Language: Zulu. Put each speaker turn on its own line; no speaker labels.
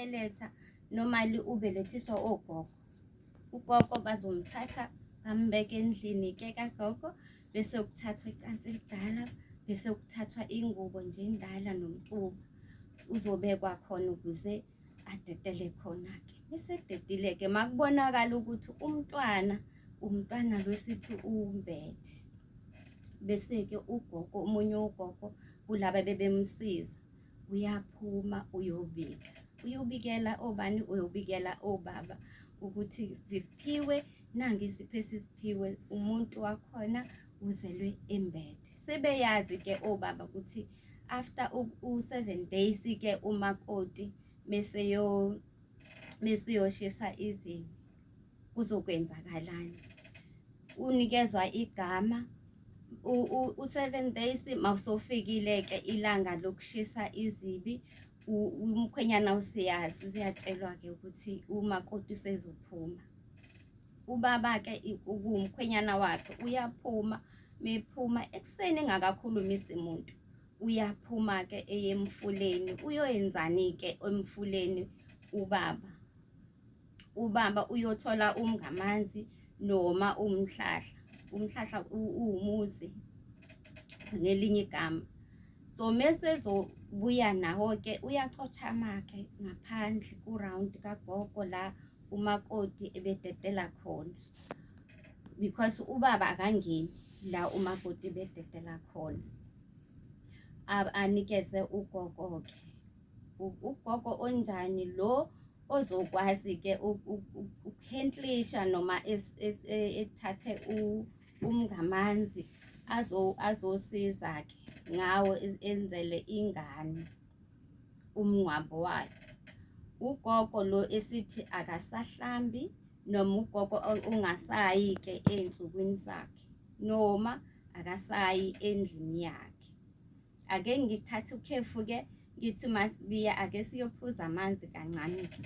ebeletha normally ubelethiswa ogogo. Ugogo bazomthatha bambeke endlini ke kagogo bese kuthathwa icansi elidala bese kuthathwa ingubo nje endala nomcuba uzobekwa khona ukuze adedele khona-ke. Esededile-ke makubonakala ukuthi umntwana umntwana lwesithi umbethe bese-ke ugogo omunye ugogo kulaba bebemsiza uyaphuma uyobika uyobikela obani uyobikela obaba ukuthi siphiwe nangi isipho esisiphiwe umuntu wakhona uzelwe embethe sebeyazi ke obaba ukuthi after u-7 days ke umakoti mese yo mese yoshisa izinto kuzokwenzakalani unikezwa igama u-7 days mawusofikile ke ilanga lokushisa izibi umkhwenyana useyazi useyatshelwa ke ukuthi umakoti usezophuma ubaba ke ukuwumkhwenyana wakhe uyaphuma mephuma ekuseni engakakhulumisi muntu uyaphuma ke eye emfuleni uyoyenzani ke emfuleni ubaba ubaba uyothola umngamanzi noma umhlahla umhlahla uwumuzi ngelinye igama so mese ezobuya nawo-ke uyacothama-ke ngaphandle ku-round kagogo la umakoti ebededela khona because ubaba akangeni la umakoti bededela khona anikeze ugogo-ke ugogo onjani lo ozokwazi-ke ukuhendlisha noma ethathe umngamanzi azosiza-ke ngawo enzele ingane umngcwabo wayo. Ugogo lo esithi akasahlambi noma ugogo ongasayi-ke ey'nsukwini zakhe noma akasayi endlini yakhe. Ake ngithathe ukhefu-ke ngithi masibiya ake siyophuza amanzi kancane-ke.